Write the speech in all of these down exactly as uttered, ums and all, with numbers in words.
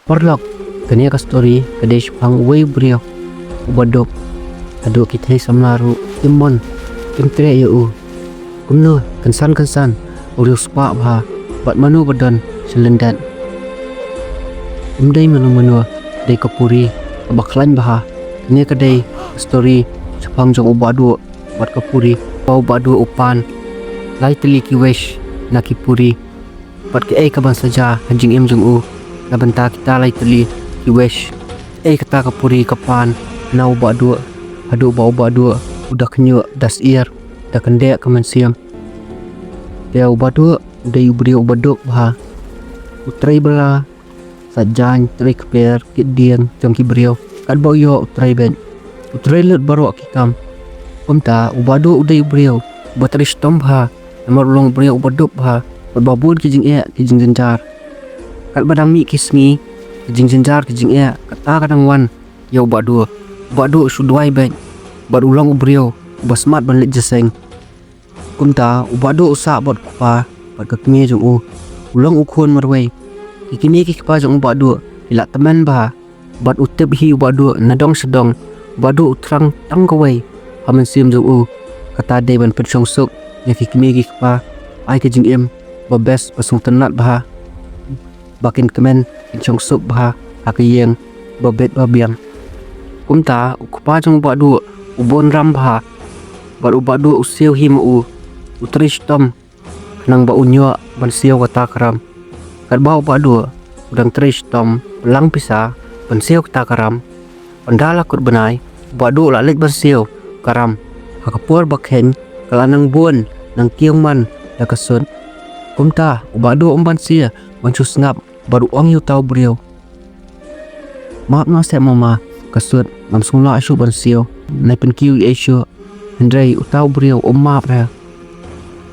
Paralok, kane ka story ka dei shaphang uwei u briew uba duk. Haduh ki thei samla ruh kim mon, kim treh ïa u. Kumno, kynsan kynsan u riewspah bha bad mano ba don sha lyndet. Um dei mano mano, dei ka puri kaba khlaiñ bha. Kane ka dei ka story shaphang jong u Bahduh bad ka puri. Ba u Bahduh u pan lai tylli ki wish na ki puri. Bad kaei kaban sa jia ha jingim jong u na bynta kita lai tylli ki wish? Kaei kata ka puri ka pan na u Bahduh haduh ba u Bahduh u da khñiuh, da syier, da kyndeh ka mynsiem? Te u Bahduh u dei u briew uba duk bha. U trei bylla, sait jaiñ, trei kper, kit dieng jong ki briew. Katba u ïoh u trei beit, u trei lut baroh ki kam. Kumta u Bahduh u dei u briew uba trei shitom bha, namar u long u briew uba duk bha bad ba bun ki jingeh, ki jingjynjar. Katba dang mih ki sngi, ki jingjynjar, ki jingeh, kata ka dang wan ïa u Bahduh. U Bahduh u shu duwai beit bad u long u briew uba smat ban leit jingïaseng. Kumta u Bahduh u sah bad u kpa bad ka kmie jong u. U long u khun marwei. Ki kmie ki kpa jong u Bahduh ki la tymmen bha bad u tip hi u Bahduh na dong sha dong. U Bahduh u thrang tang kawei ha mynsiem jong u, kata dei ban pynshong suk ïa ki kmie ki kpa, ai ka jingim ba best, ba sngewtynnat bha, ba kin kmen, kin shong suk bha ha ka ïing ba beit ba biang. Kumta u kpa jong u Bahduh u bun ram bha bad u Bahduh u siew hi ma u, u trei shitom khnang ba un ïoh ban siew kata ka ram. Katba u Bahduh u dang trei shitom pynlang pisa ban siew kata ka ram, ynda la kut bnai u Bahduh u la leit ban siew ka ram. Ha ka por ba kheiñ ka la nang bun, nang kiew man da ka sut. Kumta u Bahduh um banse ban shu sngap bad u ong ïa uta u briew, "Map noh seh mama, ka sut, ngam sngewlah shuh ban siew, nai pynkiew ei ei shuh." Hynrei uta u briew um map re.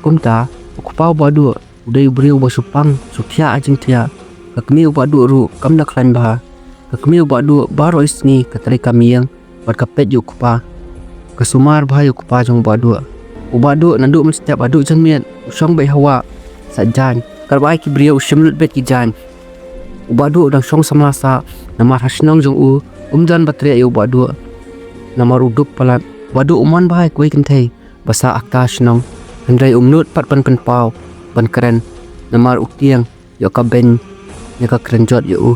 Kumta u kpa u Bahduh u dei u briew ba shu pang shu thiah ha jingthiah. Ka kmie u Bahduh ruh kam da khlaiñ bha. Ka kmie u Bahduh baroh i sngi ka trei kam ïing bad ka peit ïa u kpa. Ka sumar bha ïa u kpa jong u Bahduh. U Bahduh naduh mynstep haduh janmiet u shong beit ha wah sait jaiñ. Katba ai ki briew u shim lut beit ki jaiñ. U Bahduh u dang shong samla sah, namar ha shnong jong u um don ba treh ïa u Bahduh, namar u duk palat. U Bahduh u mon bha ïa kawei kynthei ba sah ha kata ka shnong, hynrei um nud pat ban pynpaw ban kren, namar u tieng ïoh ka beiñ ne ka kren jot ïa u.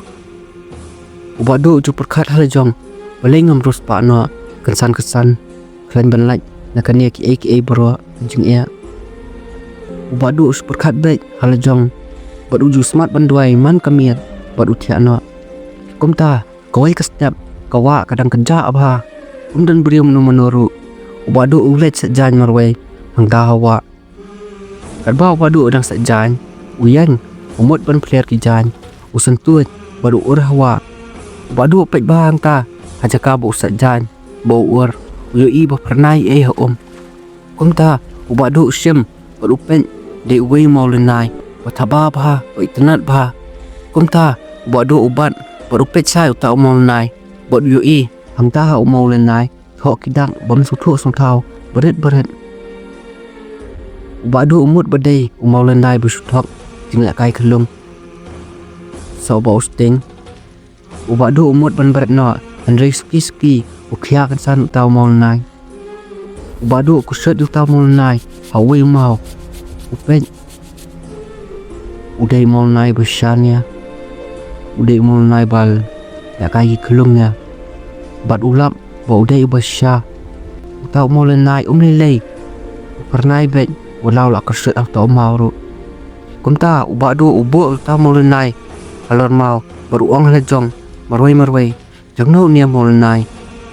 U Bahduh u ju pyrkhat ha la jong, balei ngam riewspah noh, kynsan kynsan khlaiñ ban lait na kane kiei kiei baroh jingeh. U Bahduh u ju pyrkhat beit ha la jong bad u ju smat ban duwai man ka miet bad u thiah noh. Kumta kawei ka step ka wah ka dang kynjah bha, um don briew mano mano ruh. U Bahduh u leit sait jaiñ marwei hangta ha wah. Katba u Bahduh u dang sait jaiñ, u ïeng, u mut ban pler ki jaiñ, u syntuid bad u ur ha wah. U Bahduh u peit bha hangta ha jaka ba u sait jaiñ, ba u ur, u ïohi ba phyrnai ei ha um. Kumta u Bahduh u shim bad u peit, dei uwei u mawlynnai ba thaba bha, ba itynnat bha. Kumta u Bahduh u bat bad u peit shai uta u mawlynnai bad u ïohi hangta ha u mawlynnai thoh ki dak bym sngewthuh sngewthaw barit barit. U Bahduh u mut ba dei u mawlynnai ba shu thok jinglehkai khyllung. Shuh ba u sting, u Bahduh u mut ban bret noh, hynrei suki suki u khia kynsan uta u mawlynnai. U Bahduh u kyrsut ïa uta u mawlynnai ha uwei u maw. U peit, u dei u mawlynnai ba shisha nia. U dei u mawlynnai ba lehkai ki khyllung nia. Bad u lap ba u dei uba shisha. Uta u mawlynnai um lei lei, u phyrnai beit, u la u la kyrsut ha uta u maw ruh. Kumta u Bahduh u buh uta u mawlynnai halor maw bad u ong ha la jong marwei marwei, jongno une u mawlynnai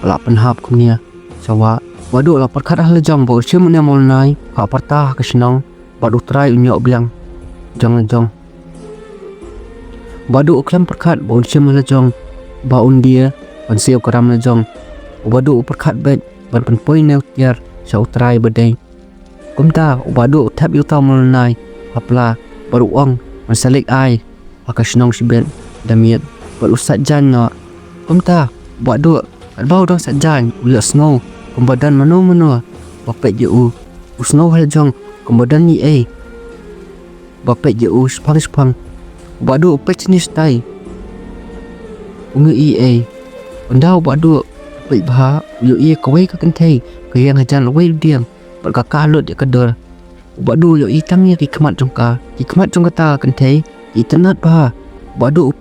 ba la pynhap kumne sha wah? U Bahduh u la pyrkhat ha la jong ba un shim une u mawlynnai ha pyrta ha ka shnong bad u trai un ïoh biang jong la jong. U Bahduh u khlem pyrkhat ba un shim ha la jong ba un die ban siew ka ram la jong. U Bahduh u pyrkhat beit ban pynpoi une u tiar sha u trai ba dei. Kumta u Bahduh u thep ïa uta u mawlynnai ha pla bad u ong ban sa leit ai ha ka shnong shibit da miet bad u sait jaiñ noh. Kumta u Bahduh katba u dang sait jaiñ u ïohsngew kumba don mano mano ba peit ïa u. U sngew ha la jong kumba don ei ei ba peit ïa u shipang shipang. U Bahduh u peit shane shatai. um ïohi ei. Ynda u Bah Duh u peit bha, u ïohi kawei ka kynthei ka ïeng hajan uwei u dieng bad ka kah lut ïa ka dur. U Bah Duh u ïohi tang ïa ki khmat jong ka, ki khmat jong kata ka kynthei ki itynnad bha. U Bah Duh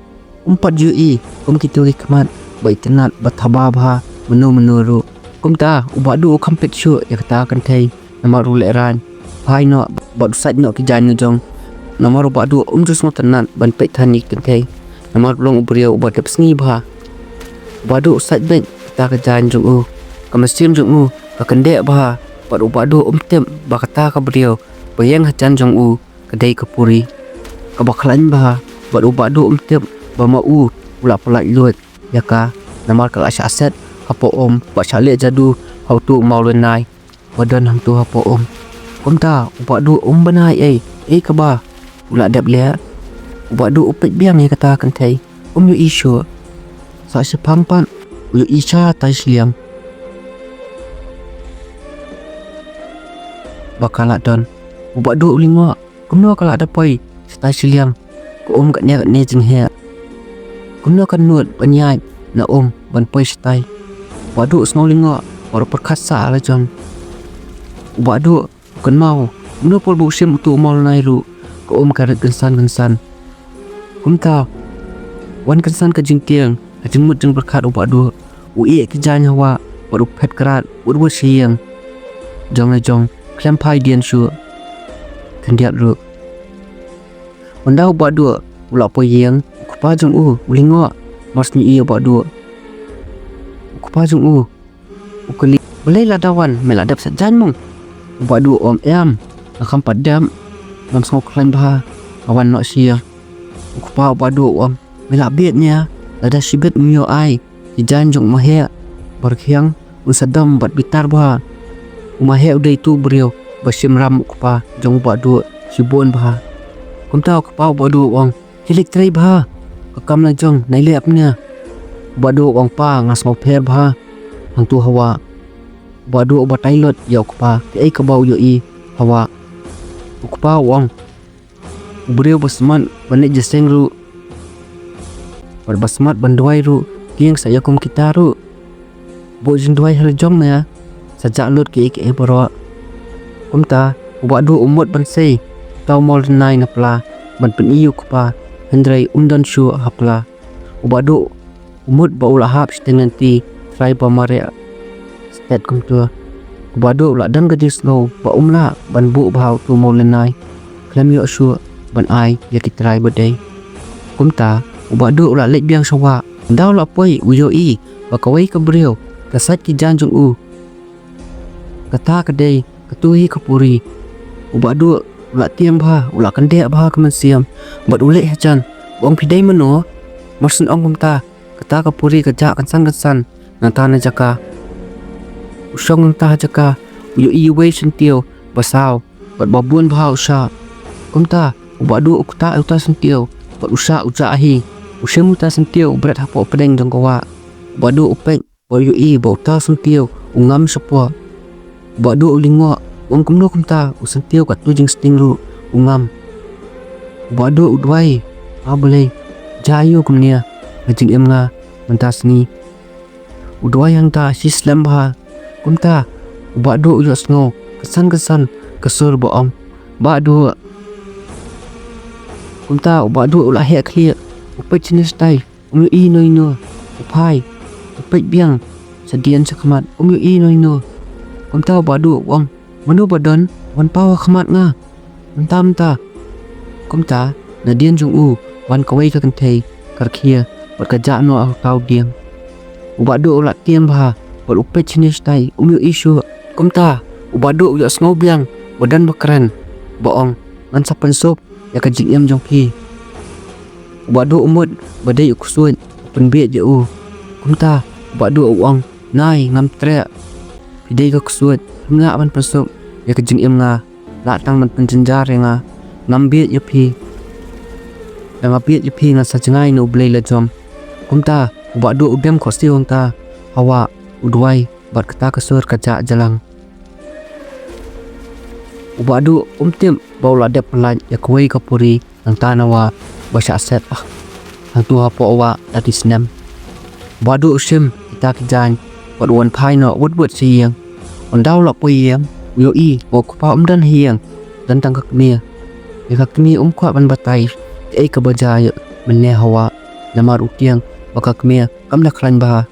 um pat ju ïohi kum kito ki khmat ba itynnad ba thaba bha mynno mynno ruh. Kumta u Bah Duh u kham peit shuh ïa kata ka kynthei namar u lehraiñ phai noh bad u sait noh ki jaiñ la jong. Namar u Bah Duh um ju sngewtynnad ban peit than ïa ki kynthei namar u long u briew uba dep sngi bha. U Bah Duh u sait beit kata ka jaiñ jong u, ka mynsiem jong u ka kyndeh bha bad u Bah Duh um tip ba kata ka briew ba ïeng hajan jong u ka dei ka puri kaba khlaiñ bha bad u Bah Duh um tip ba ma u u la pyllait luid ïa ka namar ka la shah set hapoh um bad shah leh jadu ha uto u mawlynnai ba don hangto hapoh um. Kumta u Bah Duh um bynai ei ei kaba u la dep leh. U Bah Duh u peit biang ïa kata ka kynthei, um ïohi shuh. Sa shiphang pat u ïohi shatai shiliang ba ka la don. U Bah Duh u lyngngoh, kumno ka la da poi shatai shiliang ka um katne katne jingheh? Kumno kan nud ban ïaid na um ban poi shatai? U Bah Duh u sngew lyngngoh bad u pyrkhat sah la jong. U Bah Duh u kynmaw kumno por ba u shim uto u mawlynnai ruh ka um ka rit kynsan kynsan. Kumta wan kynsan ka jingtieng, ka jingmut jingpyrkhat u Bah Duh. U ïeh ki jaiñ ha wah bad u phet krad wut wut sha ïing jong la jong khlem phai dien shuh khyndiat ruh. Ynda u Bah Duh u la poi ïing, u kpa jong u u lyngngoh mar shu ïohi ïa u Bah Duh. U kpa jong u u kylli, balei lada wan me la dep set jaiñ mo? U Bah Duh u ong, em, nga kham pat dep, ngam sngew khlaiñ bha, nga wan noh sha ïing. U kpa u Bah Duh u ong, me la bieit ne? Lada shibit um ïoh ai ki jaiñ jong u maheh ba rkhiang, un sa dom bad bitar bha. U maheh u dei uto u briew ba shim ram u kpa jong u Bah Duh shibun bha. Kumta u kpa u Bah Duh u ong, khie leit trei bha, ka kam la jong nai leh kumne. U Bah Duh u ong, pa, nga sngew pher bha hangto ha wah. U Bah Duh u batai lut ïa u kpa kaei kaba u ïohi ha wah. U kpa u ong, u briew ba smat ban leit jingïaseng ruh bad ba smat ban duwai ruh, ki ïeng sa ïa kum kita ruh. Bad jingduwai ha la jong ne sa jah lut kiei kiei baroh. Kumta u Bah Duh u mut ban sei uta u mawlynnai na pla ban pyni ïa u kpa, hynrei um don shuh ha pla. U Bah Duh u mut ba u la hap shiteng lynti trai ba mareh stet kumta. U Bah Duh u la don ka jingsngew ba um lah ban buh bha uto u mawlynnai khlem ïoh shuh ban ai ïa ki trai ba dei. Kumta u Bah Duh u la leit biang sha wah. Ynda u la poi u ïohi ba kawei ka briew ka sait ki jaiñ jong u. Kata ka dei kato hi ka puri. U Bah Duh u la tieng bha, u la kyndeh bha ka mynsiem bad u leit hajan. U ong, phi dei mano? Mar shu ong kumta, kata ka puri ka jah kynsan kynsan nangta na jaka. U shong nangta ha jaka, u ïohi uwei u syntiew ba saw bad ba bun bha u shah. Kumta u Bah Duh u ktah ïa uta u syntiew bad u shah u jah hi. U shim uta u syntiew u bret hapoh pdeng jong ka wah. U Bah Duh u peit bad u ïohi ba uta u syntiew u ngam shapoh. U Bah Duh u lyngngoh, u ong, kumno kumta, u syntiew katto jingsting ruh u ngam. U Bah Duh u duwai, a Blei, jia aïu kumne ha jingim nga mynta sngi. U duwai hangta shi slem bha. Kumta u Bah Duh u ïohsngew kynsan kynsan ka sur ba ong, Bah Duh. Kumta u Bah Duh u la heh khlieh, u peit shane shatai, um ïohi ino ino. U phai, u peit biang shadien shakhmat, um ïohi ino ino. Kumta u Bah Duh u ong, mano ba don, wan paw ha khmat nga mynta mynta. Kumta nadien jong u wan kawei ka kynthei ka rkhie bad ka jah noh ha uta u dieng. U Bah Duh u la tieng bha bad u peit shane shatai, um ïohi shuh. Kumta u Bah Duh u ïohsngew biang ba don ba kren ba ong, ngan sa pynsuk ïa ka jingim jong phi. U Bah Duh u mut ba dei u ksuid u pynbieit ïa u. Kumta u Bah Duh u ong, nai, ngam treh. Phi dei ka ksuid, phim lah ban pynsuk ïa ka jingim nga. Lah tang ban pynjynjar ïa nga. Ngam bieit ïa phi. Lada nga bieit ïa phi ngan sa jngai na U Blei la jong. Kumta u Bah Duh u dem khohsiew hangta ha wah, u duwai bad kata ka sur ka jah jlang. U Bah Duh um tip ba u la dep pyllait ïa kawei ka puri nangta na wah ba shah set, ah, hangto hapoh wah da ki snem. Bah Duh u shim kita ki jaiñ bad u wan phai noh wut wut sha ïing. Ynda u la poi ïing, u ïohi ba u kpa um don ha ïing, don tang ka kmie. Ïa ka kmie um kwah ban batai kaei kaba jia ïa u mynne ha wah, namar u tieng ba ka kmie kam da khlaiñ bha.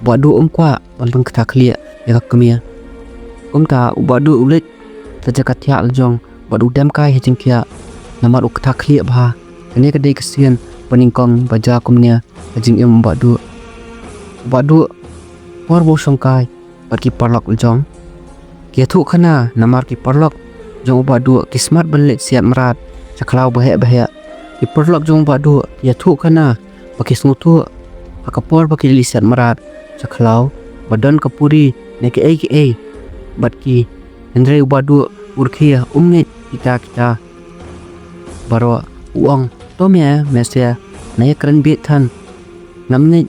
Bah Duh um kwah ban pynkthah khlieh ïa ka kmie. Kumta u Bah Duh u leit sha jaka thiah la jong bad u dem kai ha jingthiah, namar u kthah khlieh bha. Kane ka dei ka sien ba nyngkong ba jia kumne ha jingim u Bah Duh. U Bah Duh, por ba u shong kai bad ki paralok la jong, ki ïathuh khana namar ki paralok jong u Bah Duh ki smat ban leit siat mrad sha khlaw baheh baheh. Ki paralok jong u Bah Duh ki ïathuh khana ba ki sngewthuh ha ka por ba ki leit siat mrad sha khlaw ba don ka puri ne kaei kaei bad ki. Hynrei u Bah Duh u rkhie, um ngeit kita kita baroh. U ong, "To me, me sia, nang ïa kren bieit than. Ngam ngeit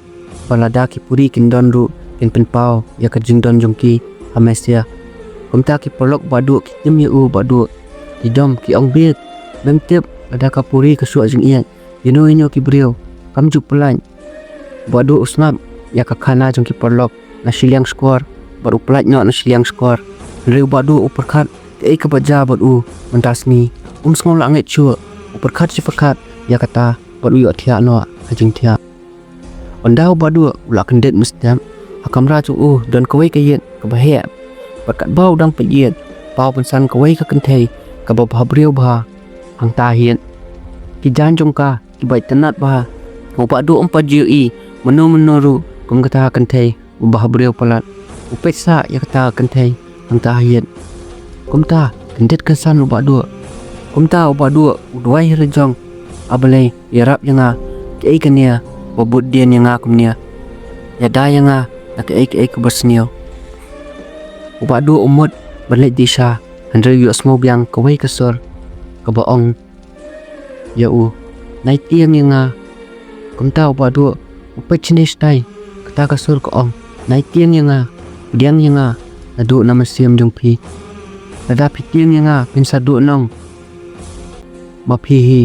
ba lada ki puri kin don ruh kin pynpaw ïa ka jingdon jong ki ha me sia." Kumta ki paralok Bah Duh ki tim ïa u Bah Duh, ki dom ki ong bieit, "Mem tip lada ka puri ka shuh jingïeit, ïano ïano ki briew, kam ju pyllait." U Bah Duh u sngap ïa ka khana jong ki paralok na shiliang shkor bad u pyllait noh na shiliang shkor. Hynrei u Bah Duh u pyrkhat kaei kaba jia bad u mynta sngi. Um sngew lah ngeit shuh, u pyrkhat shi pyrkhat ïa kata bad u ïohthiah noh ha jingthiah. Ynda u Bah Duh u la kyndit mynstep, ha kamra jong u don kawei ka ïit kaba heh bad katba u dang peit ïit, paw pynsan kawei ka kynthei kaba bhabriew bha. Hangta ha ïit, ki jaiñ jong ka ki baitynnat bha. U Bah Duh um pat ju ïohi mynno mynno ruh kum kata ka kynthei ba bhabriew palat. U peit sah ïa kata ka kynthei hangta ha ïit. Kumta kyndit kynsan u Bah Duh. Kumta u Bah Duh u duwai ha la jong, "A Blei, ïarap ïa nga, kaei kane ba bud dien ïa nga kumne? Ïada ïa nga na kaei kaei kaba sniew." U Bah Duh u mut ban leit dih sha, hynrei u ïohsngew biang kawei ka sur kaba ong ïa u, "Nai tieng ïa nga." Kumta u Bah Duh u peit shane shatai, kata ka sur ka ong, "Nai tieng ïa nga, pdiang ïa nga naduh na mynsiem jong phi. Lada phi tieng ïa nga phin sa duh nong ma phi hi.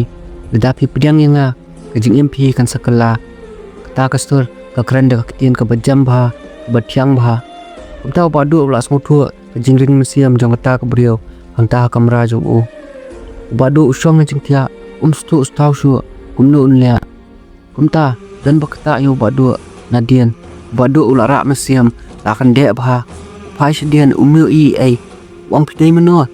Lada phi pdiang ïa nga ka jingim phi kan sa kylla." Kata ka sur ka kren da ka ktien kaba jem bha, kaba thiang bha. Kumta u Bah Duh u la sngewthuh ka jingring mynsiem jong kata ka briew hangta ha kamra jong u. U Bah Duh u shong ha jingthiah, um sngewthuh shuh kumno un leh. Kumta don ba ktah ïa u Bah Duh nadien. U Bah Duh u la rah mynsiem, la kyndit bha. U phai shadien, um ïohi ei. U ong, "Phi dei mano?"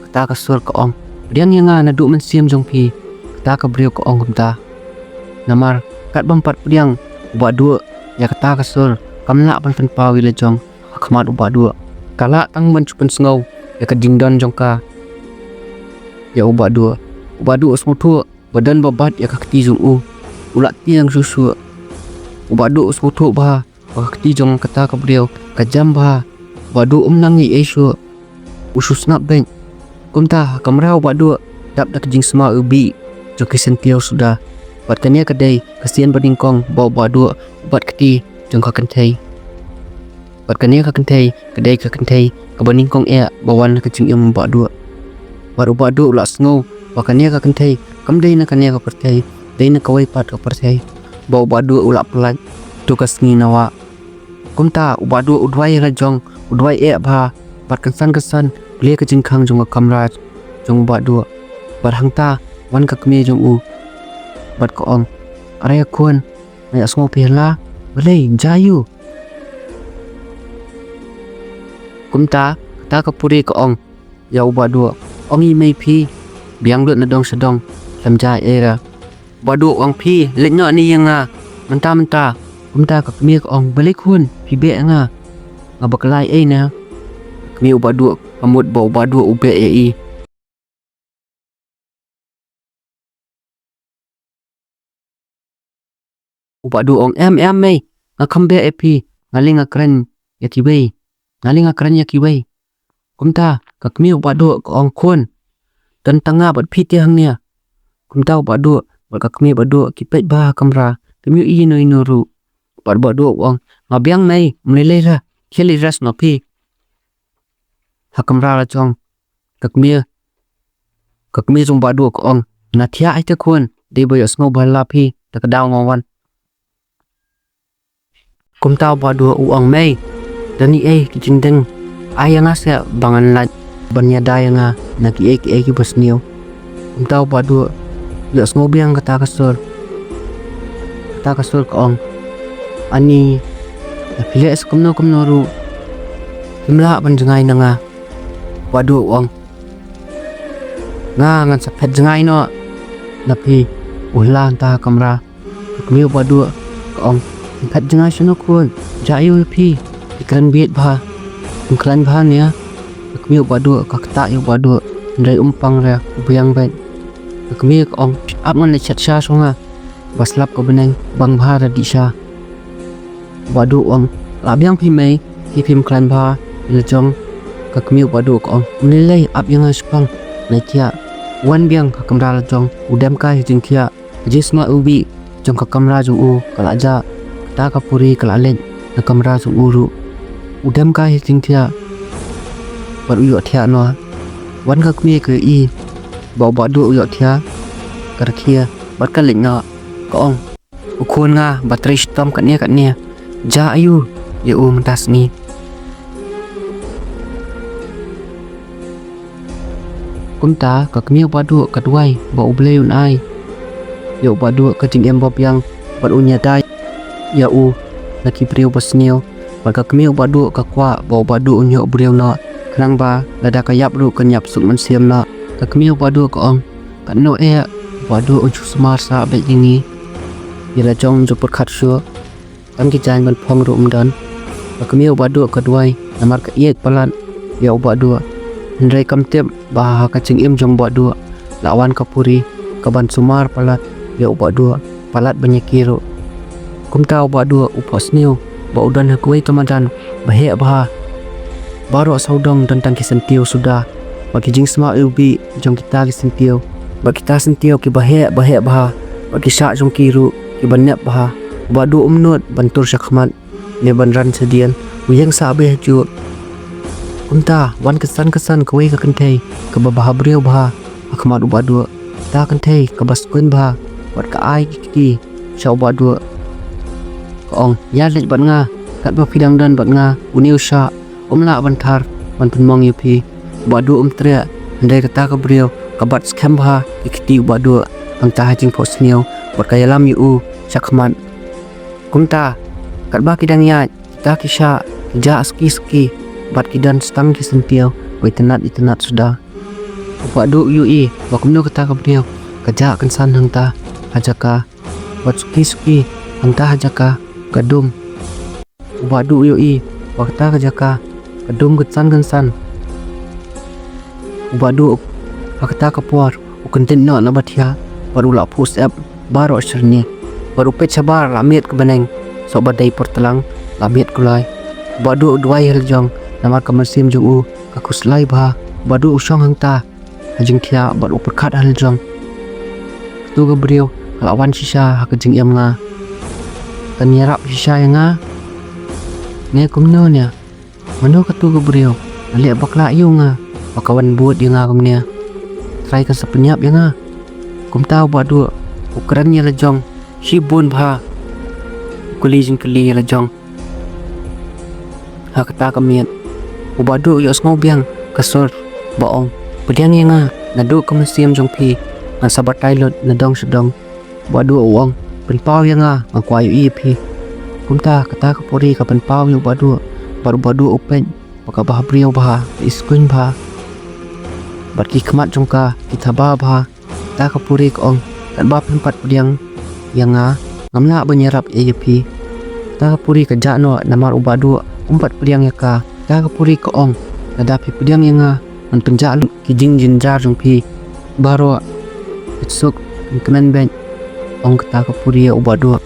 Kata ka sur ka ong, "Pdiang ïa nga naduh mynsiem jong phi." Kata ka briew ka ong kumta. Namar katba ym pat pdiang u Bah Duh ïa kata ka sur, kam lah ban pynpaw ïa la jong ha khmat u Bah Duh. Ka lah tang ban shu pynsngew ïa ka jingdon jong ka ïa u Bah Duh. U Bah Duh u sngewthuh ba don ba bat ïa ka kti jong u. U la tieng shuh shuh. U Bah Duh u sngewthuh bha ba ka kti jong kata ka briew ka jem bha. U Bah Duh um nang ei ei shuh. U shu sngap beit. Kumta ha kamra u Bah Duh dap da ka jingsma u bih jong ki syntiew suda. Bad kane ka dei ka sien ba nyngkong ba u Bah Duh u bat kti jong ka kynthei. Bad kane ka kynthei ka dei ka kynthei kaba nyngkong eh ba wan ha ka jingim u Bah Duh. Bad u Bah Duh u la sngew ba kane ka kynthei kam dei na kane ka pyrthei, dei na kawei pat ka pyrthei, ba u Bah Duh u la pyllait tu ka sngi na wah. Kumta u Bah Duh u duwai ïa la jong, u duwai eh bha, bad kynsan kynsan plie ka jingkhang jong ka kamra jong u Bah Duh. Bad hangta wan ka kmie jong u bad ka ong, "Are khun, nga ïohsngew phi la, balei, jia ïa u." Kumta kata ka puri ka ong ïa u Bah Duh, "Ong ïa i mei phi, biang lut na dong sha dong, lem jia ei ei ra." U Bah Duh u ong, "Phi leit noh na ïing ïa nga mynta mynta." Kumta ka kmie ka ong, "Balei khun, phi beh ïa nga? Nga bakla ei ei na." Ka kmie u Bah Duh ka mut ba u Bah Duh u beh ïa i. U Bah Duh u ong, "Em em mei, nga kham beh ïa phi, nga lei nga kren ïa kiwei, nga lei nga kren ïa kiwei." Kumta ka kmie u Bah Duh ka ong, "Khun, don tang nga bad phi te hangne." Kumta u Bah Duh bad ka kmie Bah Duh ki peit bha ha kamra, kim ïohi ïano ïano ruh. Bad u Bah Duh u ong, "Nga biang mei, ym lei lei ra, khie leit rest noh phi ha kamra la jong." Ka kmie, ka kmie jong u Bah Duh ka ong, "Na thiah hi te khun, dei ba ïohsngew ba la phi, da ka daw nga wan." Kumta u Bah Duh u ong, mei, don ei ei ki jingdeng, ai ïa nga seh ba ngan lait ban ïada ïa nga na ki ei ki ei kiba sniew. Kumta u Bah Duh u ïohsngew biang kata ka sur. Kata ka sur ka ong, ani, lada phi leh sa kumno kumno ruh, phim lah ban jngai na nga. U Bah Duh u ong, nga ngan sa phet jngai noh na phi. U la hynta ha kamra. Ka kmie u Bah Duh ka ong, phim phet jngai shano khun, jia aiu ïa phi? Phi kren bieit bha, phim khlaiñ bha ne? Ka kmie u Bah Duh ka ktah ïa u Bah Duh, hynrei um pang re, u biang beit. Ka kmie ka ong, ap ngan leit shet sha shuwa nga, ba slap ka bneng, bang bha da dih sha. U Bah Duh u ong, la biang phi mei, phi phim khlaiñ bha ïa la jong. Ka kmie u Bah Duh ka ong, ym lei lei, ap ïa nga shaphang, ngan thiah. Wan biang ha kamra la jong, u dem kai ha jingthiah. Ka jingsma iwbih jong ka kamra jong u ka la jah, kata ka puri ka la leit na kamra jong u ruh. U dem kai ha jingthiah bad u ïohthiah noh. Wan ka kmie ka ïohi ba u Bah Duh u ïohthiah, ka rkhie bad ka leit noh. Ka ong, u khun nga ba trei shitom katne katne, jia aiu ïa u mynta sngi? Kumta ka kmie u Bah Duh ka duwai ba U Blei un ai ïa u Bah Duh ka jingim ba biang bad un ïada ïa u na ki briew ba sniew. Bad ka kmie u Bah Duh ka kwah ba u Bah Duh un ïoh briew noh, khnang ba lada ka ïap ruh kan ïap suk mynsiem noh. Ka kmie u Bah Duh ka ong, katno eh u Bah Duh un shu sumar sah beit ïa ngi, ïa la jong ym ju pyrkhat shuh. Tang ki jaiñ ban phong ruh ym don. Ka kmie u Bah Duh ka duwai namar ka ïeit palat ïa u Bah Duh. Hynrei kam tip ba ha ka jingim jong u Bah Duh la wan ka puri kaban sumar palat ïa u Bah Duh, palat ban ïa ki ruh. Kumta u Bah Duh u phohsniew ba u don ha kawei ka madan ba heh bha. Baroh sawdong don tang ki syntiew suda bad ki jingsma iwbih jong kita ki syntiew, bad kita syntiew kiba heh ba heh bha, bad ki shah jong ki ruh kiba nep bha. U Bah Duh um nud ban tur shakhmat ne ban ran shadien, u ïeng sah beit hajuh. Kumta wan kynsan kynsan kawei ka kynthei kaba bhabriew bha ha khmat u Bah Duh. Kata ka kynthei kaba skuiñ bha bad ka ai ki kti sha u Bah Duh. Ka ong, ïa leit bad nga, katba phi dang don bad nga, une u shah um lah ban thar ban pynmong ïa phi. U Bah Duh um treh, hynrei kata ka briew ka bat skhem bha ki kti u Bah Duh. Hangta ha jingphohsniew bad ka ïalam ïa u shakhmat. Kumta katba ki dang ïaid, kita ki shah ki jah suki suki bad ki don tang ki syntiew ba itynnad itynnad suda. U Bah Duh u ïohi ba kumno kata ka briew ka jah kynsan hangta ha jaka, bad suki suki hangta ha jaka ka dum. U Bah Duh u ïohi ba kata ka jaka ka dum kynsan kynsan. U Bah Duh ha kata ka por u kyndit noh na ba thiah bad u la phuh syep baroh shyrni, bad u peit shabar la miet ka bneng, soh ba dei por tlang la miet kulai. U Bah Duh u duwai ha la jong namar ka mynsiem jong u ka khuslai bha. U Bah Duh u shong hangta ha jingthiah bad u pyrkhat ha la jong, katu ka briew ka la wan shisha ha ka jingim nga, kan ïarap shisha ïa nga ne kumno ne? Mano katu ka briew? Nga leh bakla ïa u nga ba ka wan bud ïa nga kumne. Trai kan sa pynïap ïa nga. Kumta u Bah Duh u kren ïa la jong shibun bha, u kylli jingkylli ïa la jong ha kata ka miet. U Bah Duh u ïohsngew biang ka sur ba ong, pdiang ïa nga naduh ka mynsiem jong phi, ngan sa batai lut na dong sha dong. U Bah Duh u ong, pynpaw ïa nga, nga kwah ïohi ïa phi. Kumta kata ka puri ka pynpaw ïa u Bah Duh, bad u Bah Duh u peit ba ka bhabriew bha, ka iskuiñ bha, bad ki khmat jong ka ki thaba bha. Kata ka puri ka ong, katba phim pat pdiang ïa nga, ngam lah ban ïarap ïa phi. Kata ka puri ka jah noh namar u Bah Duh um pat pdiang ïa ka. Kata ka puri ka ong, lada phi pdiang ïa nga, ngan pynjah lut ki jingjynjar jong phi baroh. Pynsuk, pynkmen beit, ong kata ka puri ïa u Bah Duh.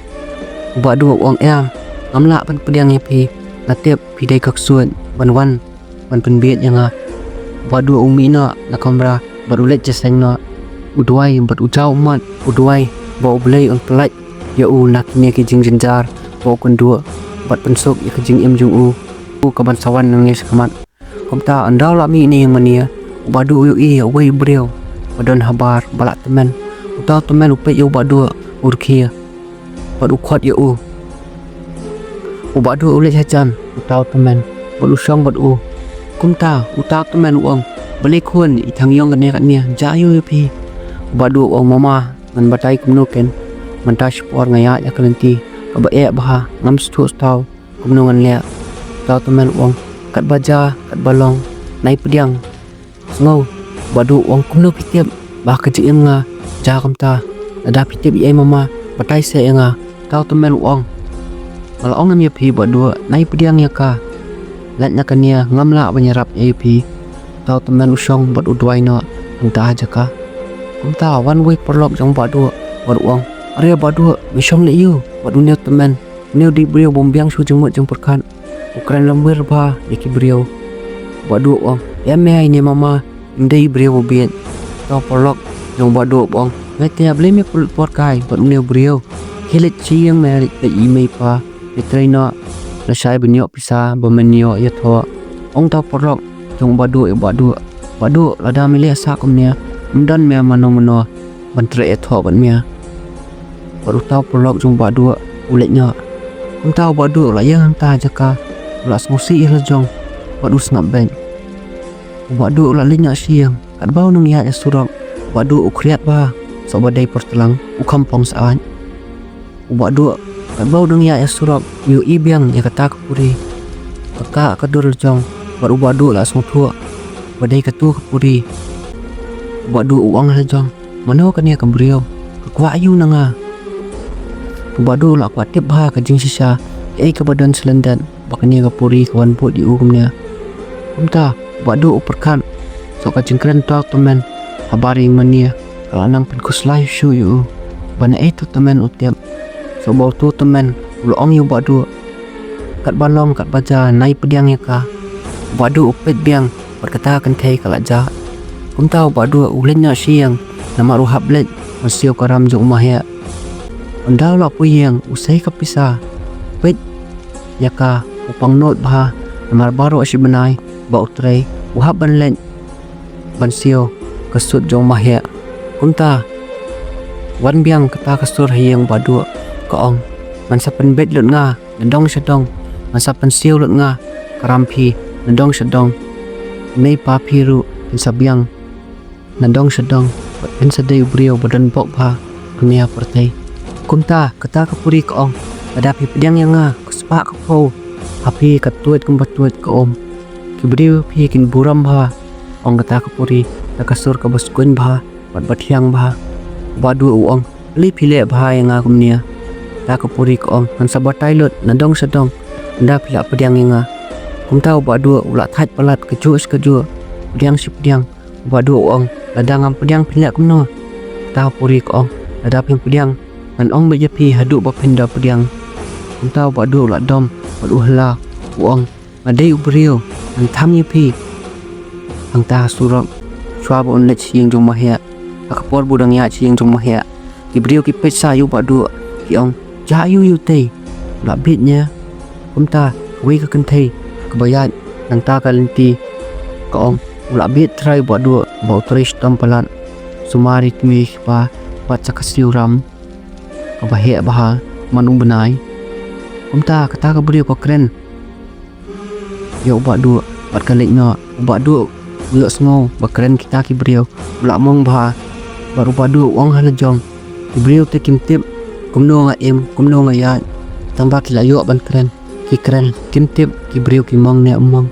U Bah Duh u ong, em, ngam lah ban pdiang ïa phi. Nga tip phi dei ka ksuid ban wan ban pynbieit ïa nga. U Bah Duh u mih noh na kamra bad u leit jingïaseng noh. U duwai bad u jaw ummat, u duwai ba U Blei un pyllait ïa u na kine ki jingjynjar ba u kynduh bad pynsuk ïa ka jingim jong u, u kaban sa wan nangne shakhmat. Kumta ynda u la mih na ïing mane, u Bah Duh u ïohi ïa uwei u briew ba don habar ba la tymmen. Uta u tymmen u peit ïa u Bah Duh u rkhie bad u khot ïa u. U Bah Duh u leit hajan uta u tymmen bad u shong bad u. Kumta uta u tymmen u ong, balei khun, i thang ïong kane kane, ja aiu ïa phi? U Bah Duh u ong, mama, ngan batai kumno ken, mynta shipor nga ïaid ïa ka lynti kaba eh bha, ngam sngewthuh shuh kumno ngan leh. Uta u tymmen u ong, katba ja katba long, nai pdiang. Sngew. U Bah Duh u ong, kumno phi tip ba ka jingim nga ja kumta? Lada phi tip ei ei mama, batai seh ïa nga. Uta u tymmen u ong, nga la ong em ïa phi Bah Duh, nai pdiang ïa ka. Lait na kane ngam lah ban ïarap ïa phi. Uta u tymmen u shong bad u duwai noh hangta ha jaka. Kumta wan uwei u paralok jong u Bah Duh bad u ong, are Bah Duh, me shong leh aiu bad une u tymmen? Une u dei u briew bym biang shuh jingmut jingpyrkhat. U kren lamwir bha ïa ki briew. U Bah Duh u ong, em, me ine mama, ym dei briew ba bieit. Uta u paralok jong u Bah Duh u ong, me te balei me pynlut por kai bad une u briew? Khie leit sha ïing me, leit peit ïa i mei i pa, me trei noh lashai ban ïoh pisa ba men ïoh ïathoh. Ong uta u paralok jong u Bah Duh ïa u Bah Duh, Bah Duh, lada me leh sah kumne, ym don me mano mano ban trei ïathoh bad me. Bad uta u paralok jong u Bah Duh u leit noh. Kumta u Bah Duh u la ïeng hangta ha jaka, u la sngewsih ïa la jong bad u sngap beit. U Bah Duh u la leit noh sha ïing, katba u nang ïaid ïa surok, u Bah Duh u khriat bha, shuh ba dei por tlang, u kham phong syaid. U Bah Duh, katba u nang ïaid ïa surok, u ïohi biang ïa kata ka puri ka kah ka dur la jong, bad u Bah Duh u la sngewthuh ba dei katu ka puri. U Bah Duh u ong ha la jong, mano kane ka briew? Ka kwah aiu na nga? U Bah Duh u la kwah tip bha ka jingshisha, kaei kaba don sha lyndet ba kane ka puri ka wan bud ïa u kumne. Kumta u Bah Duh u pyrkhat shuh ka jingkren uta u tymmen, haba ri mane ka la nang pynkhuslai shuh ïa u ba naei uta u tymmen u tip. Shuh ba uta u tymmen u la ong ïa u Bah Duh, katba long katba ja, nai pdiang ïa ka. U Bah Duh u peit biang bad kata ka kynthei ka la jah. Kumta u Bah Duh u leit noh sha ïing, namar u hap leit ban siew ka ram jong u maheh. Ynda u la poi ïing u sei ka pisa, peit ïa ka, u pang nud bha, namar baroh shi bnai ba u trei u hap ban leit ban siew ka sut jong u maheh. Kumta wan biang kata ka sur ha ïing u Bah Duh, ka ong, ngan sa pynbeit lut nga nadong shadong, ngan sa pynsiew lut nga ka ram phi nadong shadong. I mei i pa phi ruh kin sa biang nadong shadong bad phin sa dei u briew ba don bok bha ha kane ka pyrthei. Kumta kata ka puri ka ong, lada phi pdiang ïa nga, ka spah ka phew ha phi ka tuid kumba tuid ka um. Ki briew phi kin burom bha, ong kata ka puri da ka sur kaba skuiñ bha bad ba thiang bha. U Bah Duh u ong, balei phi leh bha ïa nga kumne? Kata ka puri ka ong, ngan sa batai lut nadong shadong ynda phi la pdiang ïa nga. Kumta u Bah Duh u la thait palat kajuh shi kajuh, pdiang shi pdiang. U Bah Duh u ong, lada ngam pdiang phin leh kumno? Kata ka puri ka ong, lada phin pdiang ngan ong beit ïa phi haduh ba phin da pdiang. Kumta u Bah Duh u la dom bad u hla, u ong, nga dei u briew, ngan tham ïa phi. Hangta ha surok, shuwa ba un leit sha ïing jong u maheh, ha ka por ba u dang ïaid sha ïing jong u maheh, ki briew ki peit sah ïa u Bah Duh, ki ong, jah aiu ïa utei, u la bieit ne? Kumta kawei ka kynthei kaba ïaid nangta ka lynti ka ong, u la bieit trai u Bah Duh ba u trei shitom palat, sumar ïa ki mei ki pa bad sa ka siew ram kaba heh bha man u bnai. Kumta kata ka briew ka kren ïa u Bah Duh bad ka leit noh. U Bah Duh u ïohsngew ba kren kita ki briew, u la mong bha. Bad u Bah Duh u ong ha la jong, ki briew te kim tip kumno nga im, kumno nga ïaid, tang ba ki la ïoh ban kren, ki kren, kim tip ki briew ki mong ne ym mong.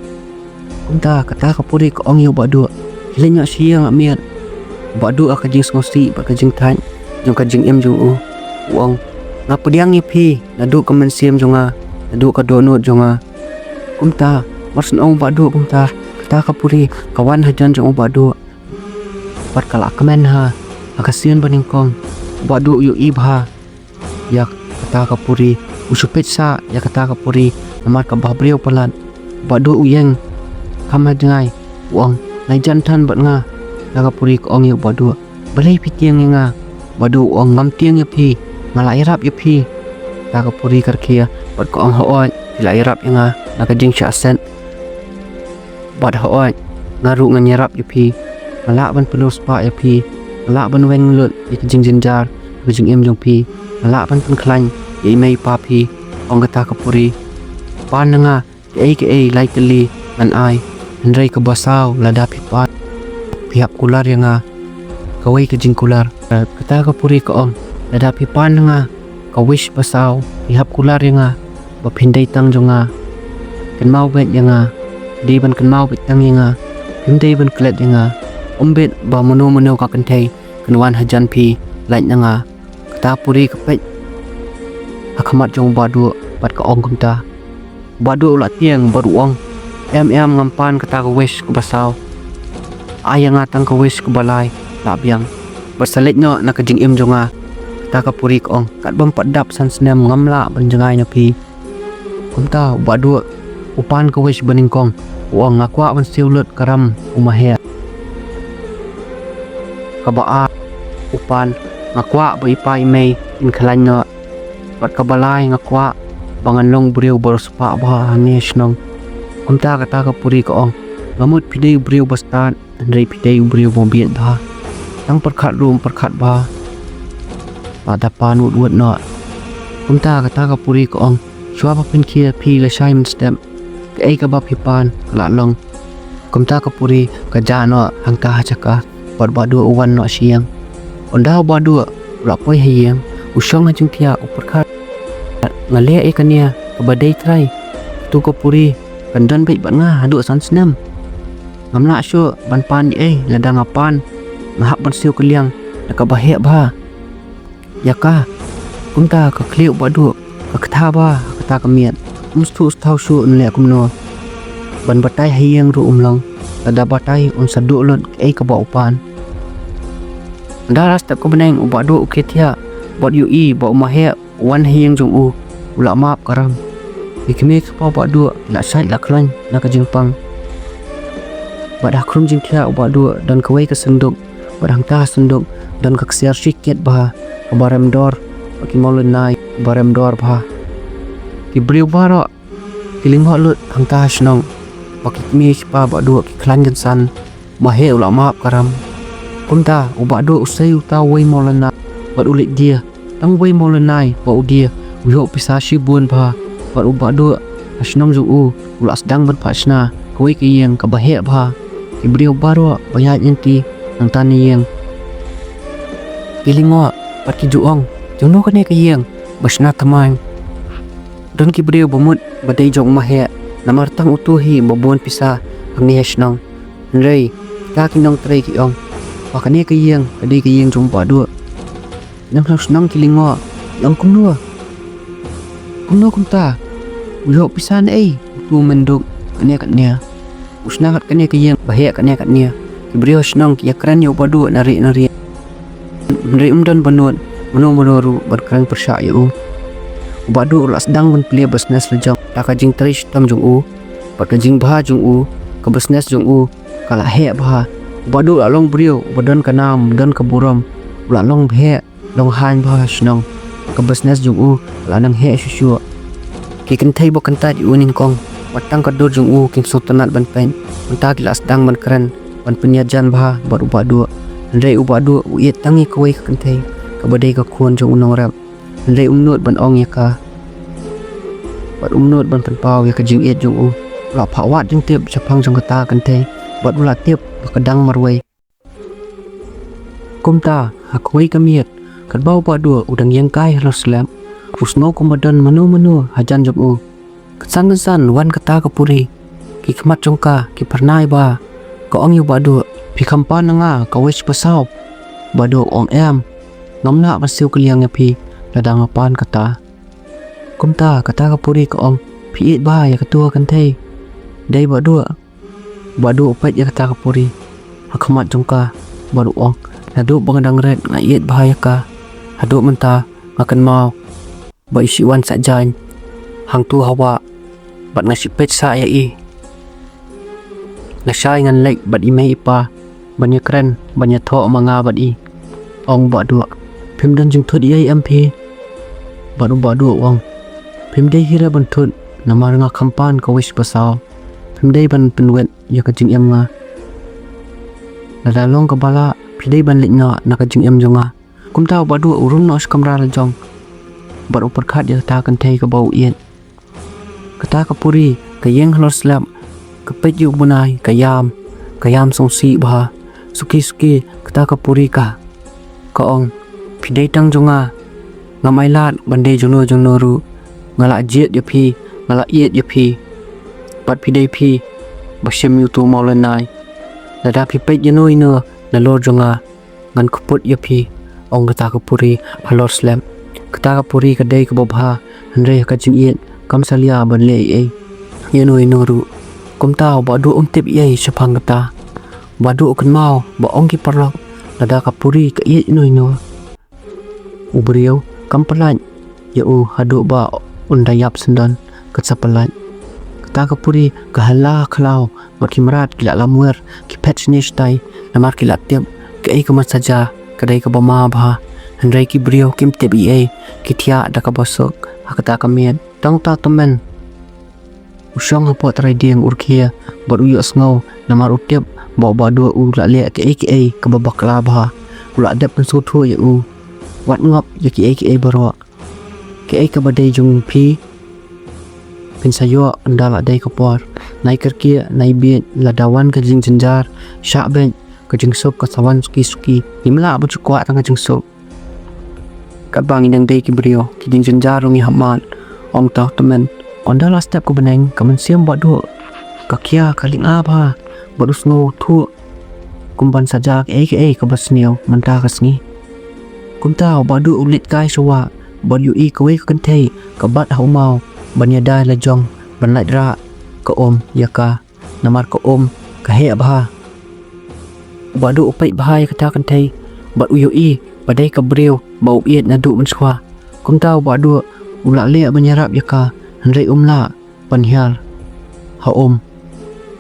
Kumta kata ka puri ka ong ïa u Bah Duh, khie leit noh sha ïing ah miet. U Bah Duh ha ka jingsngewsih bad ka jingthait jong ka jingim jong u, u ong, nga pdiang ïa phi naduh ka mynsiem jong nga, naduh ka dohnud jong nga. Kumta mar shu ong u Bah Duh kumta, kata ka puri ka wan hajan jong u Bah Duh bad ka la kmen ha, ha ka sien ba nyngkong. U Bah Duh u ïohi bha ïa kata ka puri, u shu peit sah ïa kata ka puri namar kaba briew palat. U Bah Duh u ïeng kham ha jngai, u ong, nai jan than bad nga. Kata ka puri ka ong ïa u Bah Duh, balei phi tieng ïa nga? U Bah Duh u ong, ngam tieng ïa phi, nga la ïarap ïa phi. Kata ka puri ka rkhie bad ka ong, hooid, phi la ïarap ïa nga na ka jingshah set. Bad hooid, nga ruh ngan ïarap ïa phi. Nga lah ban pynriewspah ïa phi. Nga lah ban weng lut ïa ka jingjynjar ka jingim jong phi. Nga lah ban pynkhlaiñ ïa i mei i pa phi, ong kata ka puri. pan na nga, kaei kaei lai tylli ngan ai. Hynrei kaba saw, lada phi pan, phi hap kular ïa nga kawei ka jingkular. Kata ka puri ka ong, lada phi pan na nga ka wish ba saw, phi hap kular ïa nga ba phin dei tang jong nga. Kynmaw beit ïa nga, dei ban kynmaw beit tang ïa nga. Phim dei ban klet ïa nga. Ym bit ba mano mano ka kynthei kan wan hajan phi lait na nga. Kata puri ka peit ha khmat jong u Bah Duh bad ka ong kumta. U Bah Duh u la tieng bad u ong, em em, ngam pan kata ka wish kaba saw. Ai ïa nga tang ka wish kaba lai, lah biang. Bad sa leit noh na ka jingim jong nga. Kata ka puri ka ong, katba ym pat dap san snem ngam lah ban jngai na phi. Kumta u Bah Duh u pan ka wish ba nyngkong, u ong, nga kwah ban siew lut ka ram u Maheh. Kaba ar u pan, nga kwah ba i pa i mei in khlaiñ noh. Bad kaba lai, nga kwah ba ngan long briew ba riewspah bha hangne shnong. Kumta kata ka puri ka ong, nga mut phi dei u briew ba stad, hynrei phi dei u briew ba bieit bha. Tang pyrkhat ruh ym pyrkhat bha. Lada pan wut wut noh. Kumta kata ka puri ka ong, shuwa ba pynkhie phi lashai mynstep. Kaei kaba phi pan ka la long. Kumta ka puri ka jah noh hangta ha jaka bad u Bah Duh u wan noh sha ïing. Ynda u Bah Duh u la poi ha ïing, u shong ha jingthiah, u pyrkhat, nga leh ïa kane kaba dei trai. Katu ka puri kan don beit bad nga haduh san snem. Ngam lah shuh ban pan ei ei, lada nga pan nga hap ban siew kylliang da kaba heh bha ïa ka. Kumta ka khlieh u Bah Duh, ka ktha bha ha kata ka miet. Um sngewthuh shuh un leh kumno. Ban batai ha ïing ruh um long, lada batai un sa duh lut kaei kaba u pan. Ynda la step ka bneng u Bah Duh u khie thiah bad u ïohi ba u Maheh u wan ha ïing jong u, u la map ka ram. Ki kmie ki kpa u Bah Duh ki la shait la khlaiñ na ka jingpang. Bad ha khrum jingthiah u Bah Duh don kawei ka synduk, bad hangta ha synduk don ka ksiar shi kiad bha, kaba rem dor, bad ki mawlynnai ba rem dor bha. Ki briew baroh ki lyngngoh lut hangta ha shnong, ba ki kmie ki kpa u Bah Duh ki khlaiñ kynsan. Maheh u la map ka ram. Kumta u Bah Duh u sei uta uwei mawlynnai bad u leit die. Tang uwei mawlynnai ba u die u ïoh pisa shibun bha. Bad u Bah Duh ha shnong jong u u la sdang ban phah shna kawei ka ïing kaba heh bha. Ki briew baroh ba ïaid lynti nangta na ïing ki lyngngoh bad ki ju ong, jongno kane ka ïing ba shna thymmai. Don ki briew ba mut ba dei jong u Maheh, namar tang utu hi ba bun pisa hangne ha shnong. Hynrei kita ki nongtrei ki ong ba kane ka ïing ka dei ka ïing jong u Bah Duh. Nang shnong shnong ki lyngngoh, ki ong, kumno, kumno kumta? U ïoh pisa na ei utu u Mynduk? Kane kane u shna kat kane ka ïing ba heh kane kane. Ki briew ha shnong ki ïakren ïa u Bah Duh na rieh na rieh. Hynrei um don ba nud mano mano ruh ban kren pyrshah ïa u. U Bah Duh u la sdang ban plie business la jong, da ka jingtrei shitom jong u bad ka jingbha jong u, ka business jong u ka la heh bha. U Bah Duh u la long briew ba don ka nam, don ka burom, u la long bheh, long haiñ bha ha shnong. Ka business jong u ka la nang heh shuh shuh. Ki kynthei ba kyntait ïa u nyngkong, wat tang ka dur jong u kim sngewtynnat ban peit. Mynta ki la sdang ban kren ban pynïajan bha bad u Bah Duh. Hynrei u Bah Duh u ïeit tang ïa kawei ka kynthei kaba dei ka khun jong u nongrep. Hynrei um nud ban ong ïa ka bad um nud ban pynpaw ïa ka jingïeit jong u. U la phah wad jingtip shaphang jong kata ka kynthei bad u la tip ba ka dang marwei. Kumta ha kawei ka miet, katba u Bah Duh u dang ïeng kai halor slem, u sngew kumba don mano mano hajan jong u. Kynsan kynsan wan kata ka puri. Ki khmat jong ka ki phyrnai bha. Ka ong ïa u Bah Duh, phi kham pan na nga ka wish ba saw? U Bah Duh u ong, em, ngam lah ban siew kylliang ïa phi lada nga pan kata. Kumta kata ka puri ka ong, phi ïeit bha ïa katu ka kynthei, dei Bah Duh? U Bah Duh u peit ïa kata ka puri ha khmat jong ka bad u ong, naduh ba nga dang rit nga ïeit bha ïa ka. Haduh mynta nga kynmaw ba i shu wan sah jaiñ hangtu ha wah bad nga shu peit sah ïa i. Lashai ngan leit bad i mei i pa ban ïakren, ban ïathoh ma nga bad i. Ong u Bah Duh, phim don jingthut ïa i em phi? Bad u Bah Duh u ong, phim dei hi re ban thut, namar nga kham pan ka wish ba saw. Phim dei ban pynwit ïa ka jingim nga. Lada long kaba lah, phi dei ban leit noh na ka jingim jong nga. Kumta u Bah Duh u rung noh sha kamra la jong bad u pyrkhat ïa kata ka kynthei kaba u ïeit. Kata ka puri ka ïeng halor slap, ka peit ïa u bnai, ka ïam, ka ïam sngewsih bha. Suki suki kata ka puri ka ka ong, phi dei tang jong nga, ngam ailad ban dei jongno jongno ruh. Nga la jied ïa phi, nga la ïeit ïa phi. Bad phi dei phi ba shim ïa uto u mawlynnai. Lada phi peit ïano ïano nalor jong nga, ngan kput ïa phi, ong kata ka puri halor slap. Kata ka puri ka dei kaba bha, hynrei ha ka jingïeit kam salia ban leh ei ei ïano ïano ruh. Kumta u Bah Duh um tip ei ei shaphang kata. U Bah Duh u kynmaw ba ong ki paralok, lada ka puri ka ïeit ïano ïano, u briew kam pyllait ïa u haduh ba un da ïap syndon, ka sa pyllait. Kata ka puri ka hala khlaw, bad ki mrad ki la lamwer, ki phet shane shatai, namar ki la tip kaei ka ban sa jia ka dei kaba ma bha. Hynrei ki briew kim tip ei ei, ki thiah da kaba suk ha kata ka miet. Tang uta u tymmen u shong hapoh trai dieng u rkhie bad u ïohsngew, namar u tip ba u Bah Duh u la leh kaei kaei kaba bakla bha. U la dep pynsngewthuh ïa u, wat ngop ïa kiei kiei baroh. Kaei kaba dei jong phi phin sa ïoh ynda la dei ka por. Nai kyrkieh, nai bieit, lada wan ka jingjynjar, shah beit, ka jingsuk ka sa wan suki suki. Ngim lah ban shu kwah tang ka jingsuk. Katba ngi dang dei ki briew, ki jingjynjar ruh ngi hap mad, ong uta u tymmen. Ynda la step ka bneng, ka mynsiem u Bah Duh ka khia, ka lynga bha, bad u sngewthuh kum ban sa jia kaei kaei kaba sniew mynta ka sngi. Kumta u Bah Duh u leit kai sha wah bad u ïohi kawei ka kynthei ka bat ha u maw ban ïada ïa la jong ban lait rah ka um ïa ka, namar ka um ka heh bha. U Bah Duh u peit bha ïa kata ka kynthei bad u ïohi ba dei ka briew ba u ïeit naduh mynshuwa. Kumta u Bah Duh u la leh ban ïarap ïa ka, hynrei um lah ban hiar ha um,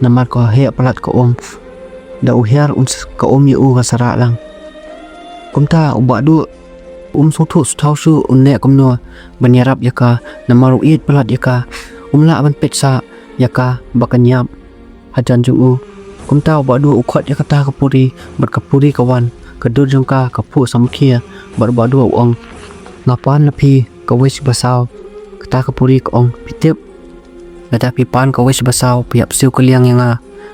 namar ka heh palat ka um. Da u hiar un s-, ka um ïa u ka sa rah lang. Kumta u Bah Duh um sngewthuh sngewthaw shuh un leh kumno ban ïarap ïa ka, namar u ïeit palat ïa ka. Um lah ban peit sah ïa ka ba kan ïap hajan jong u. Kumta u Bah Duh u khot ïa kata ka puri, bad ka puri ka wan, ka dur jong ka ka phuh samrkhie, bad u Bah Duh u ong, nga pan na phi kawei shi basaw. Kata ka puri ka ong, phi tip, lada phi pan kawei shi basaw, phi hap siew kylliang ïa nga,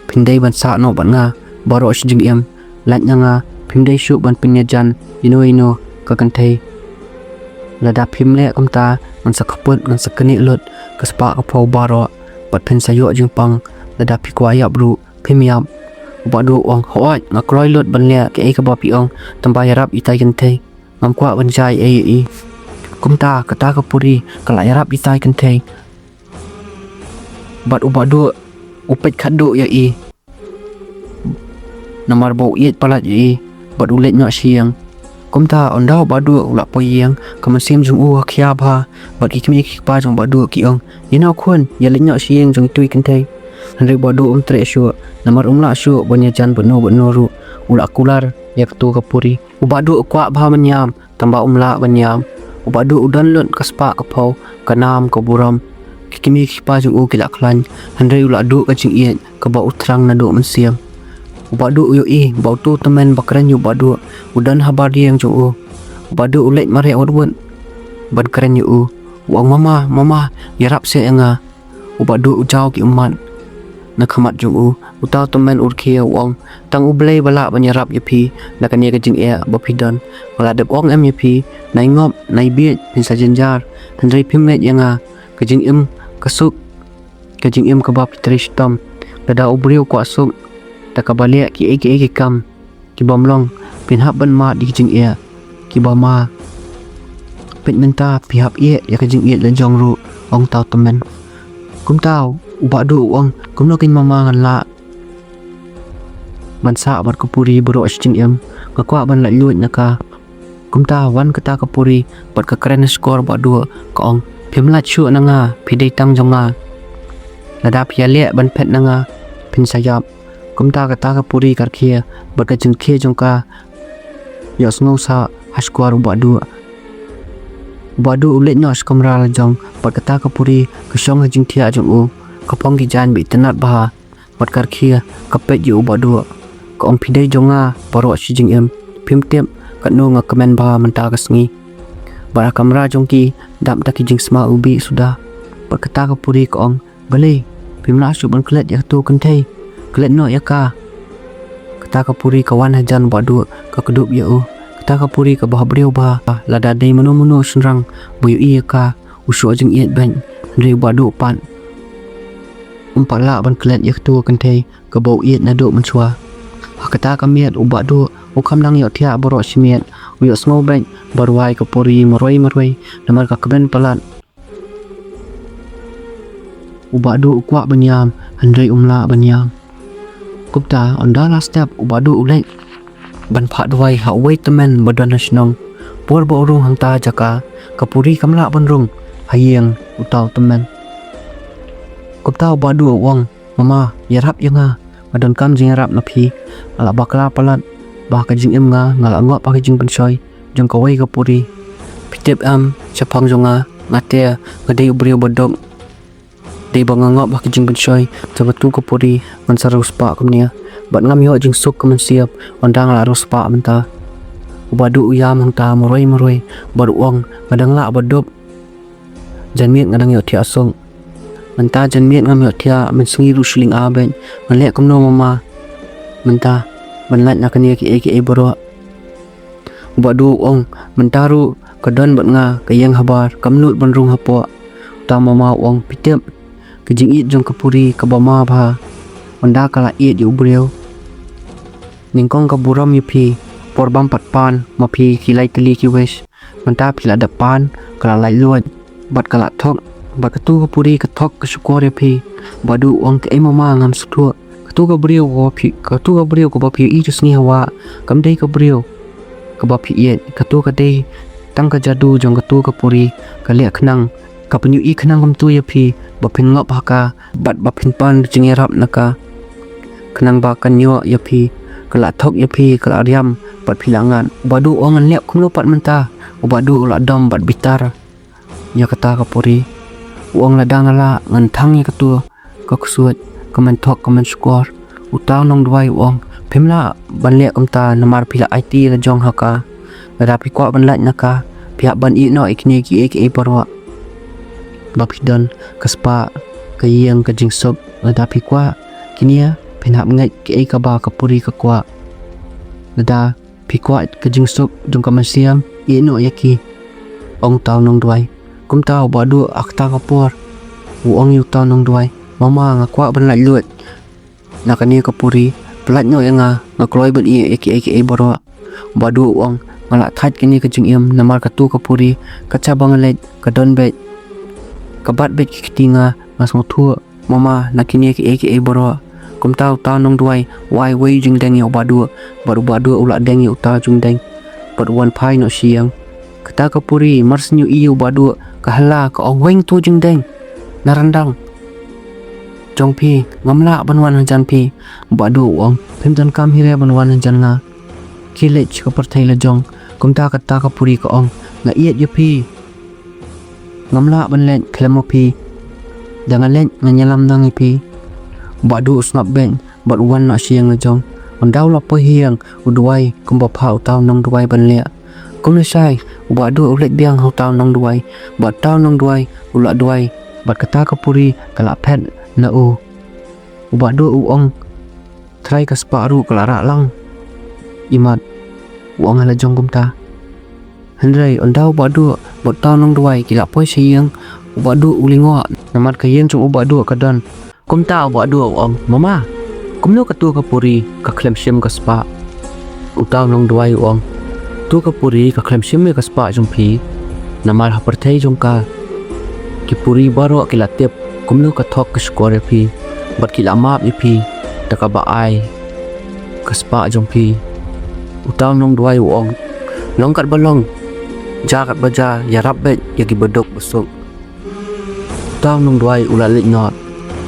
phin dei ban sah noh bad nga baroh shi jingim. Lait na nga, phim dei shuh ban pynïajan ïano ïano ka kynthei. Lada phim leh kumta, ngan sa kput, ngan sa knieh lut ka spah ka phew baroh, bad phin sa ïoh jingpang. Lada phi kwah ïap ruh, phim ïap. U Bah Duh u ong, hooid, nga kloi lut ban leh kaei kaba phi ong, tangba ïarap ïa ita i kynthei. Ngam kwah ban jia ei ei ïa i. Kumta kata ka puri ka la ïarap ïa ita i kynthei, bad u Bah Duh u peit khatduh ïa i, namar ba u ïeit palat ïa i, bad u leit noh sha ïing. Kumta ynda u Bah Duh u la poi ïing, ka mynsiem jong u ka khia bha, bad ki kmie ki kpa jong u Bah Duh ki ong, ïa noh khun, ïa leit noh sha ïing jong itu i kynthei. Hynrei u Bah Duh um treh shuh, namar um lah shuh ban ïajan bad no bad no ruh. U la kular ïa katu ka puri. U Bah Duh u kwah bha ban ïam, tangba um lah ban ïam. U Bah Duh u don lut ka spah ka phew, ka nam ka burom. Ki kmie ki kpa jong u ki la khlaiñ, hynrei u la duh ka jingïeit kaba u thrang naduh mynsiem. U Bah Duh u ïohi ba utu u tymmen ba kren ïa u Bah Duh u don habar ïing jong u. U Bah Duh u leit mareh wut wut ban kren ïa u. U ong, mama, mama, ïarap seh ïa nga. U Bah Duh u jaw ki ummat na khmat jong u. Uta u tymmen u rkhie u ong, tang U Blei ba lah ban ïarap ïa phi na kane ka jingeh ba phi don. Nga la dep ong em ïa phi, nai ngop, nai bieit, phin sa jynjar, hynrei phim leit ïa nga. Ka jingim ka suk, ka jingim kaba phi trei shitom. Lada u briew u kwah suk, te kaba leh kiei kiei ki kam ki bym long, phin hap ban mad ïa ki jingeh ki ba ma. Peit mynta phi hap ïeh ïa ka jingïeit la jong ruh, ong uta u tymmen. Kumta u Bah Duh u ong, kumno kein mama ngan lah ban sah bad ka puri baroh shi jingim, nga kwah ban laitluid na ka. Kumta wan kata ka puri bad ka kren na shkor u Bah Duh, ka ong, phim lait shuh na nga, phi dei tang jong nga. Lada phi ïaleh ban phet na nga, phin sa ïap. Kumta kata ka puri ka rkhie bad ka jingkhie jong ka ïohsngew sah ha shkor u Bah Duh. U Bah Duh u leit noh sha kamra la jong bad kata ka puri ka shong ha jingthiah jong u. Ka phong ki jaiñ ba itynnad bha bad ka rkhie ka peit ïa u Bah Duh. Ka ong, phi dei jong nga baroh shi jingim. Phim tip katno nga kmen bha mynta ka sngi. Bad ha kamra jong ki dap da ki jingsma u bih suda. Bad kata ka puri ka ong, balei phim lah shuh ban klet ïa kato ka kynthei? Klet noh ïa ka. Kata ka puri ka wan hajan u Bah Duh, ka kdup ïa u. Kata ka puri kaba ha briew bha, lada dei mano mano shynrang ba ïohi ïa ka, u shu ïeit beit. Hynrei u Bah Duh pat um pat lah ban klet ïa kato ka kynthei kaba u ïeit naduh mynshuwa. Ha kata ka miet u Bah Duh u kham nang ïohthiah baroh shi miet, u ïohsngew beit ba u rwai ka puri marwei marwei, namar ka kmen palat. U Bah Duh u kwah ban ïam, hynrei um lah ban ïam. Kumta, ynda la step, u Bah Duh u leit ban phah duwai ha uwei u tymmen ba don ha shnong. Por ba u rung hangta jaka, ka puri kam lah ban rung ha ïing uta u tymmen. Kumta u Bah Duh u ong, Mama, ïarap ïa nga, nga donkam jingïarap na phi. Nga la bakla palat ba ha ka jingim nga, nga la ngop ha ka jingpynshoi jong kawei ka puri. Phi tip em, shaphang jong nga, nga te nga dei u briew ba duk. Dei ba nga ngop ha ka jingpynshoi jong katu ka puri, ngan sa riewspah kumne. Bad ngam ïoh jingsuk ka mynsiem ynda nga la riewspah mynta. U Bah Duh u ïam hangta marwei marwei bad u ong, nga dang lah ba dup. Janmiet nga dang ïohthiah suk. Mynta janmiet ngam ïohthiah, mynsngi ruh shu lynga beit. Ngan leh kumno mama mynta ban lait na kane kiei kiei baroh? U Bah Duh u ong, mynta ruh ka don bad nga ka ïing habar, kam nud ban rung hapoh. Uta u mama u ong, phi tip, ka jingïeit jong ka puri kaba ma bha, ynda ka la ïeit ïa u briew, nyngkong ka burom ïa phi. Por bym pat pan ma phi ki lai tylli ki wish, mynta phi la dep pan, ka la laitluid bad ka la thok. Bad katu ka puri ka thok ka shukor ïa phi. U Bah Duh u ong, kaei mama ngam sngewthuh? Katu ka briew kaba phi, katu ka briew kaba phi ïohi ju sngi hawa, kam dei ka briew kaba phi ïeit. Katu ka dei tang ka jadu jong katu ka puri, ka leh khnang, ka pynïohi khnang kumtu ïa phi ba phin ngop ha ka bad ba phin pan jingïarap na ka, khnang ba kan ïoh ïa phi. Ka la thok ïa phi, ka la riam bad phi la ngat. U Bah Duh u ong, ngan leh kumno pat mynta? U Bah Duh u la dom bad bitar ïa kata ka puri. U ong, lada nga lah, ngan thang ïa katu ka ksuid, ka men thok, ka men shukor. Uta u nongduwai u ong, phim lah ban leh kumta namar phi la aiti la jong ha ka. Lada phi kwah ban lait na ka, phi hap ban ïeh noh ïa kine kiei kiei baroh ba phi don, ka spah, ka ïing, ka jingsuk. Lada phi kwah kine, phin hap ngeit kiei kaba ka puri ka kwah. Lada phi kwah ka jingsuk jong ka mynsiem, ïeh noh ïa ki, ong uta u nongduwai. Kumta u Bah Duh ha kata ka por u ong ïa uta u nongduwai, mama, nga kwah ban laitluid na kane ka puri, pyllait noh ïa nga, nga kloi ban ïeh ïa kiei kiei baroh. U Bah Duh u ong, nga la thait kane ka jingim namar katu ka puri, ka jaka ba nga leit ka don beit, ka bat beit ki kti nga, nga sngewthuh mama na kine kiei kiei baroh. Kumta uta u nongduwai u ai wei u jingdeng ïa u Bah Duh, bad u Bah Duh u la deng ïa uta u jingdeng bad u wan phai noh sha ïing. Kata ka puri mar shu ïohi ïa u Bah Duh, ka hela, ka ong, wei ngto jingdeng na ryndang jong phi, ngam lah ban wan hajan phi. U Bah Duh u ong, phim donkam hi re ban wan hajan nga. Khie leit sha ka pyrthei la jong. Kumta kata ka puri ka ong, nga ïeit ïa phi, ngam lah ban leit khlem ma phi. Da nga leit ngan ïalam noh ïa phi. U Bah Duh u sngap beit bad u wan noh sha ïing la jong. Ynda u la poi ha ïing, u duwai kumba phah uta u nongduwai ban leh. Kumne shai, u Bah Duh u leit biang ha uta u nongduwai, bad uta u nongduwai u la duwai, bad kata ka puri ka la phet na u. U Bah Duh u ong, trai, ka spah ruh ka la rah lang. Imat, u ong ha la jong kumta. Hynrei ynda u Bah Duh bad uta u nongduwai ki la poi sha ïing, u Bah Duh u lyngngoh namar ka ïing jong u Bah Duh ka don. Kumta u Bah Duh u ong, mama, kumno katu ka puri ka khlem shim ka spah? Uta u nongduwai u ong, tu ka puri ka khlem shim ïa ka spah jong phi, namar ha pyrthei jong ka, ki puri baroh ki la tip kumno ka thok ka shukor ïa phi, bad ki la map ïa phi da kaba ai ka spah jong phi. Uta u nongduwai u ong, long katba long, jia katba jia, ïarap beit ïa ki baduk basuk. Uta u nongduwai u la leit noh,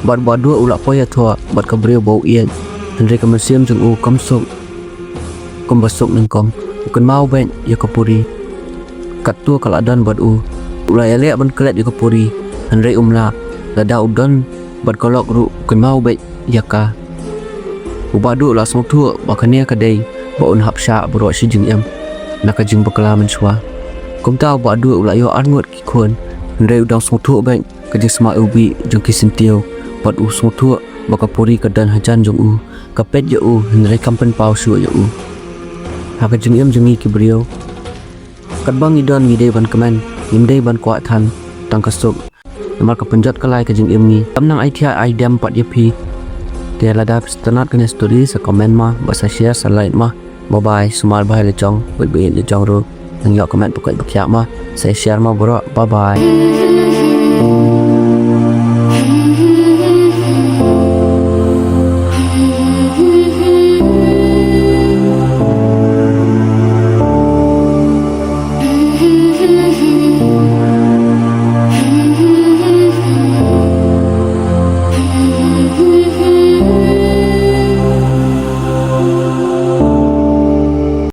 bad u Bah Duh u la poi ïathoh bad ka briew ba u ïeit, hynrei ka mynsiem jong u kam suk kumba suk nyngkong. U kynmaw beit ïa ka puri, katto ka la don bad u. U la ïaleh ban klet ïa ka puri, hynrei um lah. Lada u don bad ka lok ruh u kynmaw beit ïa ka. U Bah Duh u la sngewthuh ba kane ka dei ba un hap shah baroh shi jingim na ka jingbakla mynshuwa. Kumta u Bah Duh u la ïoh arngut ki khun, hynrei u dang sngewthuh beit ka jingsma u bih jong ki syntiew, bad u sngewthuh ba ka puri ka don hajan jong u, ka peit ïa u hynrei kam pynpaw shuh ïa u. Ha ka jingim jong ngi ki briew, katba ngi don ngi dei ban kmen, ngim dei ban kwah than tang ka suk. Namar ka pynjot ka lai ka jingim ngi. Kam nang ai thiah ai dem pat ïa phi. Te lada phi sngewtynnat kane story sa comment ma, bad sa share sa like ma. Bye bye, sumar bha ïa la jong, bad bad ïa la jong ruh. Nang ïoh comment ba koit ba khiah ma. Sa share ma bro. Bye bye.